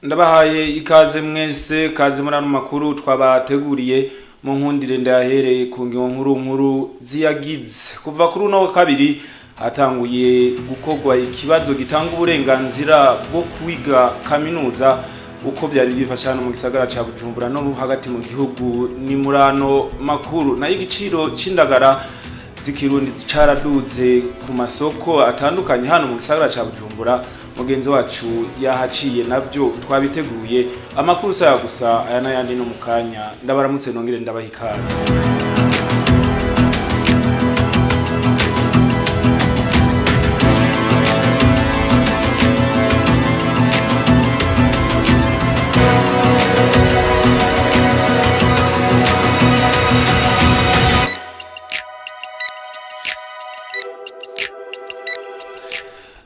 Ndabahaye ikaze mwese, kaze muri ano makuru twabateguriye. Mu nkundire ndayahereye ku ngingo nkuru nkuru ziyagize. Kuva kuri uno wa kabiri hatanguye gukorwa ikibazo gitanga uburenganzira bwo kwiga kaminuza. Uko vyari byifasha hano mu gisagara ca Bujumbura no hagati mu gihugu ni muri ano makuru. Nayo igiciro c'indagara z'ikirundi caraduze ku masoko atandukanye hano mu gisagara ca Bujumbura. Mugenzi wacu yahaciye, navyo twabiteguye. Amakuru saya gusa aya n'ayandi no mu kanya. Ndabaramutse nongere ndabaha ikaze.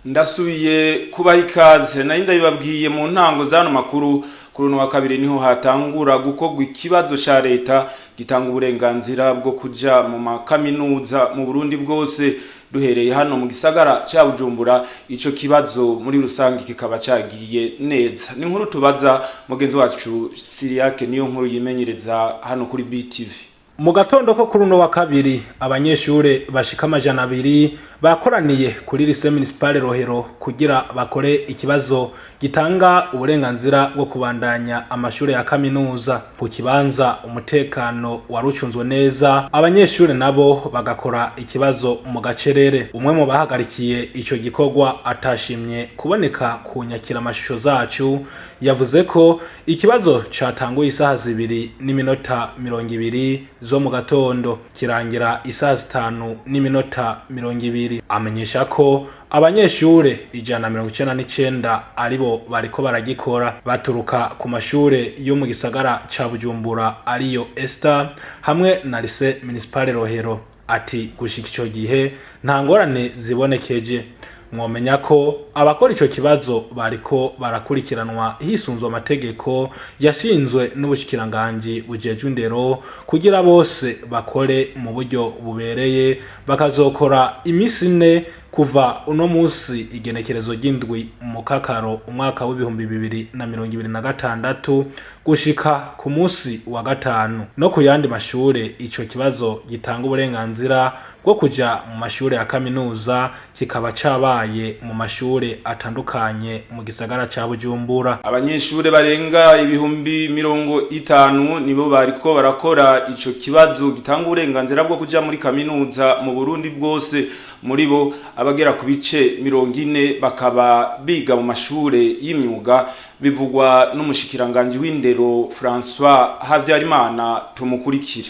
Ndasubiye kubaha ikaze. Nari ndabibabwiye mu ntango z'ano makuru, kuri uno wa kabiri niho hatangura gukorwa ikibazo ca leta gitanga uburenganzira bwo kuja mu makaminuza mu Burundi bwose, duhereye hano mu gisagara ca Bujumbura. Ico kibazo muri rusange kikaba cagiye neza. Ni inkuru tubaza mugenzi wacu Siriake, niyo nkuru yimenyereza hano kuri BTV. Mu gatondo ko kuri uno wa kabiri, abanyeshure bashika 200 bakoraniye kuri lycée municipale Rohero kugira bakore ikibazo gitanga uburenganzira bwo kubandanya amashure ya kaminuza. Ku kibanza umutekano warucunzwe neza, abanyeshure nabo bagakora ikibazo mu gacerere. Umwe mu bahagarikiye ico gikorwa atashimye kuboneka ku nyakira amashusho zacu yavuze ko ikibazo catanguye isaha 2:20 zo mu gatondo, kirangira isaha 5:20. Amenyesha ko abanyeshure 199 aribo bariko baragikora, baturuka ku mashure yo mu gisagara ca Bujumbura, ariyo Esther hamwe na lycée municipale Rohero. Ati gushika ico gihe nta ngorane zibonekeje. Mwomenya ko abakora ico kibazo bariko barakurikiranwa hisunzwe amategeko yashinzwe n'ubushikiranganji bujejwe indero, kugira bose bakore mu buryo bubereye. Bakazokora imisi 4 kuva uno musi igenekerezo ry'indwi mu kakaro umwaka w'2026 gushika ku musi wa gatanu. No ku yandi mashure ico kibazo gitanga uburenganzira bwo kuja mu mashure ya kaminuza kikaba cabaye mu mashure atandukanye mu gisagara ca Bujumbura. Abanyeshure barenga 50,000 nibo bariko barakora ico kibazo gitanga uburenganzira bwo kuja muri kaminuza mu Burundi bwose. Muri bo abagera ku bice 40 bakaba biga mu mashure y'imyuga, bivugwa n'umushikiranganji w'indero François Habyarimana. Tumukurikire.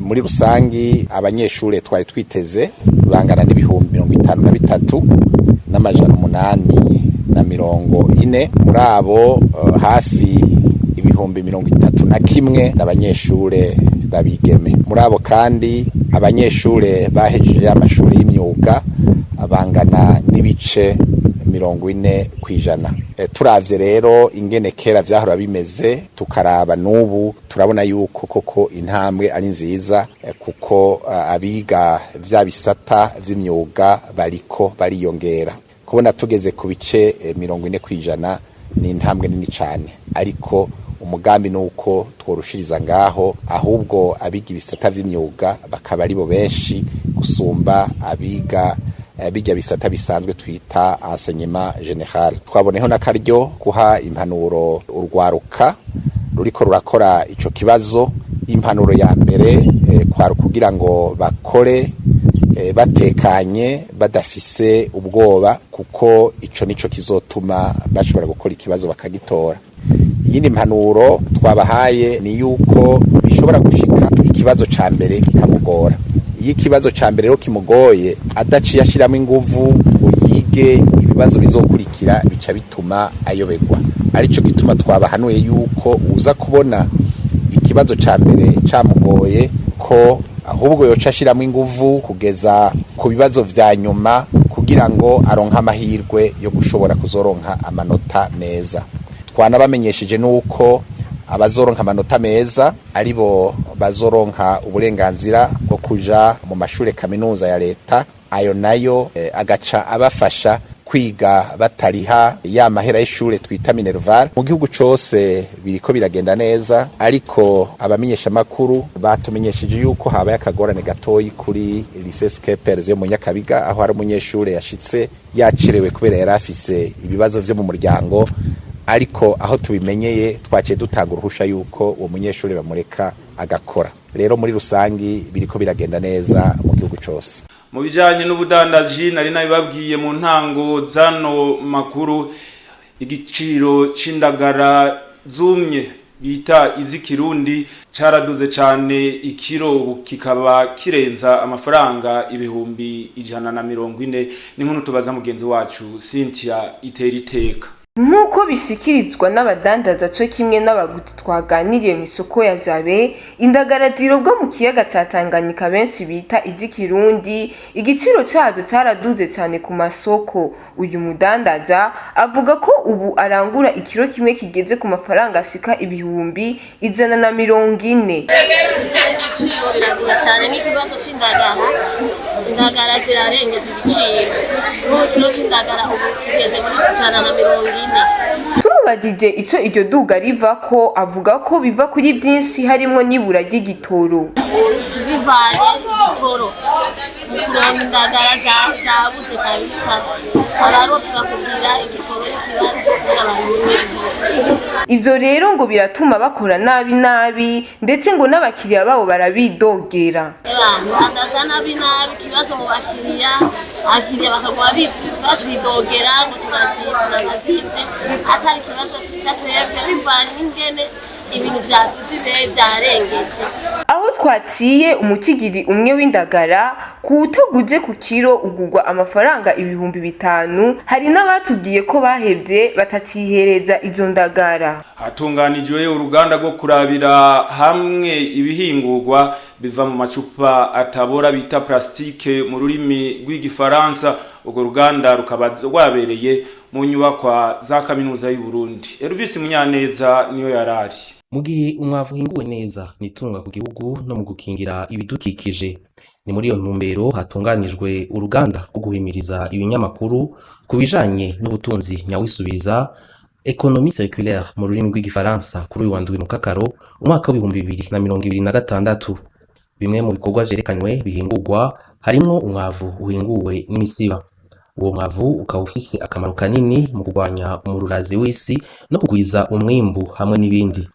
Muri rusangi abanyeshure twari twiteze bangana n'53,840. Muri abo hafi 31,000 n'abanyeshure babigeme. Muri abo kandi abanyeshure bahejeje amashuri y'imyuga bangana n'ibice 40%. Turavye rero ingene kera vyahora bimeze, tukaraba n'ubu, turabona yuko koko intambwe ari nziza, kuko abiga vya bisata vy'imyuga bariko bariyongera. Kubona tugeze ku bice 40% ni intambwe nini cane, ariko umugambi nuko tworushiriza ngaho, ahubwo abiga ibisata vy'imyuga bakaba aribo benshi gusumba abiga bijya bisata bisanzwe twita enseignement général. Twaboneho n'akaryo kuha impanuro urwaruka ruriko rurakora ico kibazo. Impanuro ya mbere kwari kugira ngo bakore batekanye, badafise ubwoba, kuko ico nico kizotuma bashobora gukora ikibazo bakagitora. Iyindi mpanuro twabahaye ni yuko bishobora gushika ikibazo ca mbere kikamugora. Iyo ikibazo ca mbere rero kimugoye, adaciye ashiramo inguvu ngo yige ibibazo bizokurikira, bica bituma ayoberwa. Arico gituma twabahanuye yuko uza kubona ikibazo ca mbere camugoye, ko ahubwo yoca ashiramo inguvu kugeza ku bibazo vya nyuma, kugira ngo aronke amahirwe yo gushobora kuzoronka amanota meza. Twanabamenyesheje nuko abazoronka amanota meza aribo bazoronka uburenganzira bwo kuja mu mashure kaminuza ya leta. Ayo nayo agaca abafasha kwiga batariha ya mahera y'ishure twita minerval. Mu gihugu cose biriko biragenda neza, ariko abamenyeshamakuru batumenyesheje yuko habaye akagorane gatoyi kuri lycée Skepers yo mu Nyakabiga, aho hari umunyeshure yashitse yacerewe kubera yari afise ibibazo vyo mu muryango. Ariko aho tubimenyeye, twaciye dutanga uruhusha yuko uwo munyeshuri bamureka agakora. Rero muri rusangi biriko biragenda neza mu gihugu cose. Mu bijanye n'ubudandaji, nari nabibabwiye mu ntango zano makuru, igiciro c'indagara zumye bita iz'ikirundi caraduze cane. Ikiro ubu kikaba kirenza amafaranga 140,000. Ni nkuru tubaza mugenzi wacu Cynthia Itera Iteka. Nk'uko bishikirizwa n'abadandaza co kimwe n'abaguzi twaganiriye mu isoko ya Jabe, indagara zirobwa mu kiyaga ca Tanganyika benshi bita iz'ikirundi, igiciro cazo caraduze cane ku masoko. Uyu mudandaza avuga ko ubu arangura ikiro kimwe kigeze ku mafaranga ashika 140,000. Ibiciro biraduga cyane n'ikibazo c'indagara. Indagara zirarengeje ibiciro. Nk'ubu ikiro c'indagara ubu kigeze muri 140. Tumubajije ico iryo duga rivako, avuga ko biva kuri vyinshi, harimwo n'ibura ry'igitoro. Bivanye igitoro, kuronka indagara zabuze kabisa. Abarovyi bakubwira igitoro ikibazo kugira baronke. Ivyo rero ngo biratuma bakora nabi nabi, ndetse ngo n'abakiriya babo barabidogera. Ndandaza nabi nabi, ikibazo mu bakiriya. Abakiriya bakaguma batwidogera ngo turazimvye, atari ikibazo ca twebwe, bivanye n'ingene ibintu vyaduze, ibehe vyarengeje. Aho twaciye, umutigiri umwe w'indagara ku utaguze ku kiro ugurwa amafaranga 5000. Hari n'abatubwiye ko bahevye, batacihereza izo ndagara. Hatunganijwe uruganda rwo kurabira hamwe ibihingurwa biva mu macupa atabora bita plastique mu rurimi rw'igifaransa. Urwo ruganda rukaba rwabereye mu nyubakwa za Kaminuza y'u Burundi. Elvis Munyaneza niyo yarari. Mu gihe umwavu uhinguwe neza nitunga ku gihugu no mu gukingira ibidukikije. Ni muri iyo ntumbero hatunganijwe uruganda rwo guhimiriza ibinyamakuru ku bijanye n'ubutunzi nyawisubiza, économie circulaire mu rurimi rw'igifaransa, kuri uyu wa 7 Mukakaro umwaka w'2026. Bimwe mu bikorwa vyerekanywe bihingurwa harimwo umwavu uhinguwe n'imisiba. Uwo mwavu ukaba ufise akamaro kanini mu kurwanya umururazi w'isi no kugwiza umwimbu hamwe n'ibindi.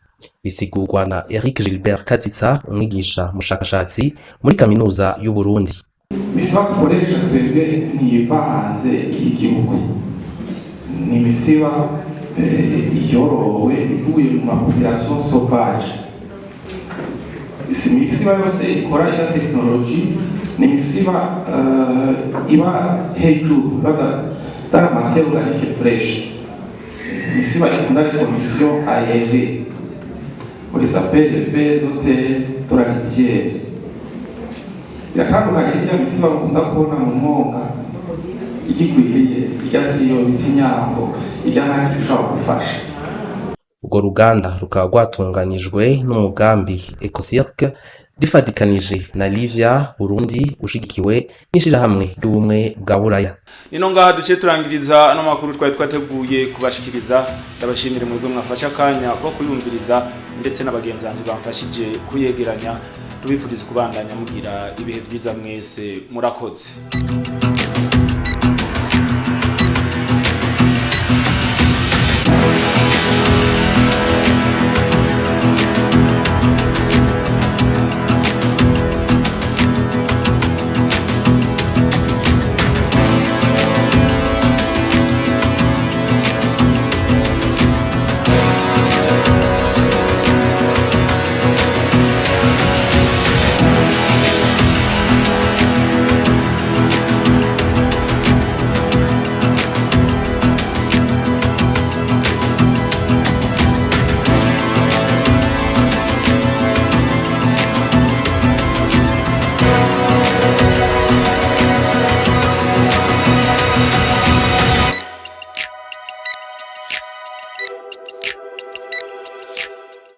Bisigurwa na Eric Gilbert Kazitsa, umwigisha mushakashatsi muri Kaminuza y'u Burundi. Imisiba dukoresha twebwe ntiva hanze y'igihugu, ni imisiba yorowe ivuye mu ma population sauvage. Si imisiba yose ikora ina technologie, ni imisiba iba hejuru dans la matière organique fraîche, imisiba ikunda les conditions aérées, on les appelle les vers de terre de la litière. Iratandukanye n'irya misiba bakunda kubona mu mwonga igigwiriye. Irya siyo bita imyaho, irya ntacyo ishobora gufasha. Urwo ruganda rukaba rwatunganijwe n'umugambi Ecocirc rifatikanije na Livia Burundi, ushigikiwe n'ishirahamwe ry'ubumwe bwa Buraya. Nino ngaha duce turangiriza ano makuru twari twateguye kubashikiriza. Ndabashimire mwebwe mwafashe akanya ko kuyumviriza, ndetse n'abagenzi banje bamfashije kuyegeranya. Tubifuriza kubandanya mugira ibihe byiza mwese. Murakoze.